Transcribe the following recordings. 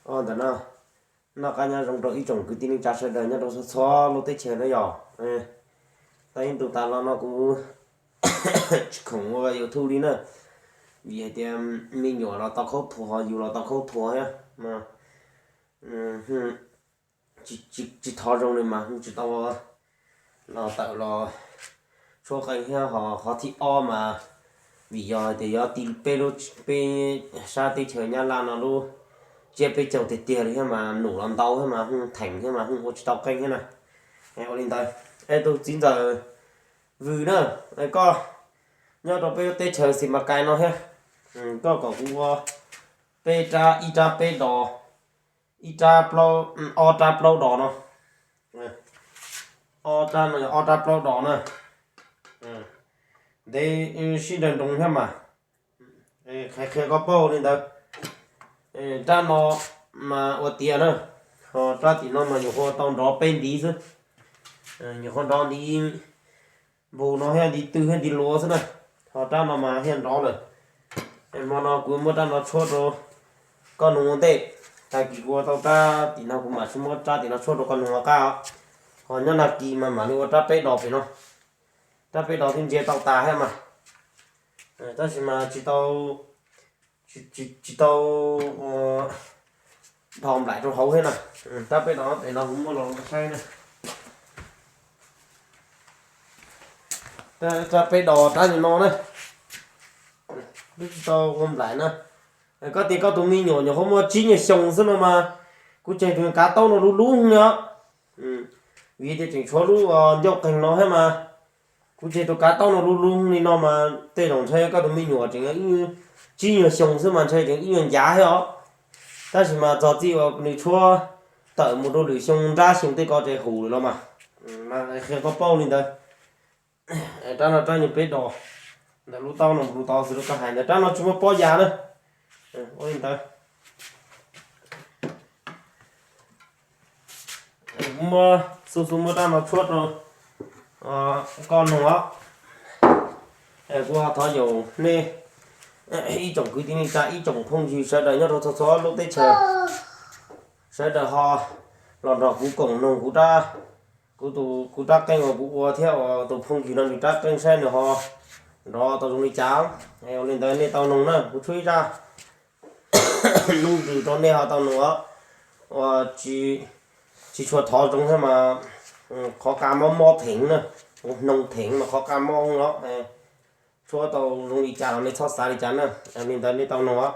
Ntawm no, noj qab nyob zoo rau ib tsoom kwv tij neej tsa sawv daws nyob rau txhua txhua lub teb chaws na yom. Tau ib ntus tas los no kuv tsis khoom ua YouTube li na, vim hais tias me nyuam los tau khaub thuas, yus los tau khaub thuas thiab. Tsis thov zoo li mas tsis tau los tawm los tshuab qeej thiab. Ho qhov thib ob mas vim yog hais tias yog ti peb lub, peb sab teb chaws Nyab Laj no lub tsiab peb caug tiag tiag li thiab mas num los ntau thiab mas theem thiab mas ua tsis tau qeej thiab na. Ua li ntawd, es tus txiv ntxawm Vwm na, koj nyob rau peb lub teb chaws Xi Mas Kais no thiab, koj kom kuv ua peb rab, ib rab peb dos, ib rab plaub, ob rab plaub dos no, ob rab no yog ob rab plaub dos na. Ntev sib nrawg nroos thiab mas, qhia qhia koj paub li ntawd. Rab no mas ua tiav na, ho rab tim no mas nyuam qhuav tau nrov peb ntiv xwb, nyuam qhuav nrov ntiv npus no thiab ntiv twg thiab ntiv luav xwb na, ho rab no mas thiaj nrov lawm. Hmo no kuv muab rab no tshuab rau koj noog ua ntej, tag kis kuv ua tau rab tim no kuv mam tsis muab rab tim no tshuab rau koj noog ua qab os. Ho nyob nag kis mas mam li ua rab peb dos pem no, rab peb dos twb ntsia tau tas thiab mas, tab sis mas tsis tau, tsis tau dhos nplaim rau hauv thiab na. Rab peb dos pem no kuv muab los saib na. Rab peb dos rab nim no na, twb tsis tau ua nplaim na. Koj tias koj tus me nyuam nyuam qhuav muaj tsib nyuag xyoo xwb no mas, kuv tseg tus kav taub no lub lub li os. Vim tias tseem tshuav lub ncauj qeeg no thiab mas, kuv tseg tus kav taub no lub lub li no mas tej zaum ntshe koj tus me nyuam tseem tsib nyuag xyoo xwb mas ntshe tseem ib nyuag ncav thiab os. Tab sis mas txog txij uas nws tshuab tawm mus rau lwm xyoo nrab xyoo tej ko ces hum lawm los mas, qhia koj paub li ntawd. Rab no rab nyuag peb dos, ntawm lub taub no lub taub xwb rau koj hais ntawd, rab no tsis muaj pob yas na. Ua li ntawd, muab xu xu muab rab no tshuab rau koj noog os. Kuv ho thov yaum nej ib tsoom kwv tij neej tsa, ib tsoom phooj ywg sawv daws nyob rau txhua txhua lub teb chaws, sawv daws ho los nrog kuv koom noog kuv rab, kuv tus, kuv rab qeej uas kuv ua thiab uas tus phooj ywg no nws rab qeej saib nws ho nrov tau zoo li cas. Ua li ntawd nej tau noog na, kuv tshuab ib zaj nub ntws rau nej ho tau noog os. Ua tsis tshua thov zoo thiab mas, qhov qa mob mob theev na, hnoos theev mas qhov qa mob os. Tshuab tau zoo li cas los nej txhob xav li cas na. Li ntawd nej tau noog os.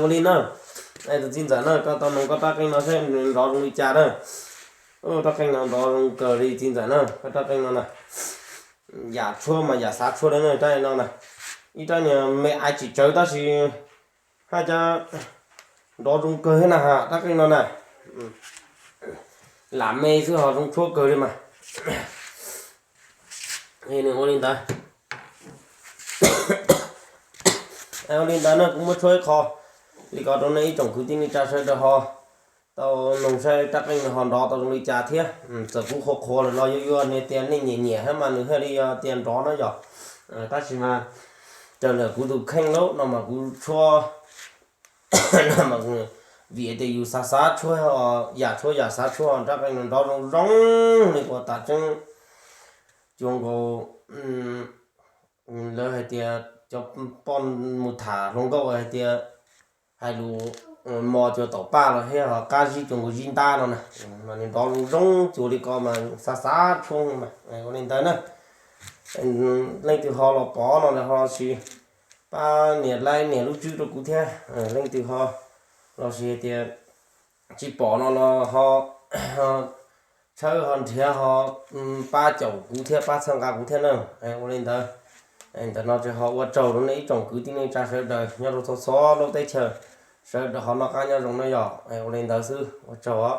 Ua li na, tus txiv ntxawm na, koj tau noog koj rab qeej no saib nrov zoo li cas na. Rab qeej no nrov zoo kawg li txiv ntxawm na, koj rab qeej no na. Yam tshuab mas yam xav tshuab li na, rab qeej no na. Ib rab niag me aiv tsis tsawv tab sis haj cas nrov zoo kawg thiab na ha, rab qeej no na. Lam me xwb ho zoo tshuab kawg li mas. Nws ua li ntawd. Ua li ntawd na, kuv muab tshuab ib qho li ko rau nej ib tsoom kwv tij neej tsa sawv daws ho tau noog saib rab qeej no ho nrov tau zoo li cas thiab. Txawm kuv qhuav qhuav lawm los yuav yuav nws tias nej nyiam nyiam thiab mas nws thiaj li tias nrov na yom. Tab sis mas raws li kuv tus kheej lawm no mas kuv tshuab, vim tias yus xav xav tshuab, yam tshuab yam xav tshuab, rab qeej no nrov zoo zoo li kuv tas tseeb. Cuag nkaus lawv hais tias cov poj mus tham hluas nkauj hais tias hais lus mos cuag taum paj los thiab ho qab zib cuag nkaus zib ntab no na. Mas nws nrov zoo zoo cuag li ko mas xav xav tshuab mas ua li ntawd na. Leej twg ho los pom no los ho los sis pab nias like nias lub tswb rau kuv thiab. Leej twg ho los sis tias tsis pom no los ho tshawb ho nrhiav ho pab caum kuv thiab pab txhawb nqa kuv thiab na. Ua li ntawd, ntawm no ces ho ua tsaug rau nej ib tsoom kwv tij neej tsa sawv daws nyob rau txhua txhua lub teb chaws, sawv daws ho noj qab nyob zoo na yom. Ua li ntawd xwb, ua tsaug os.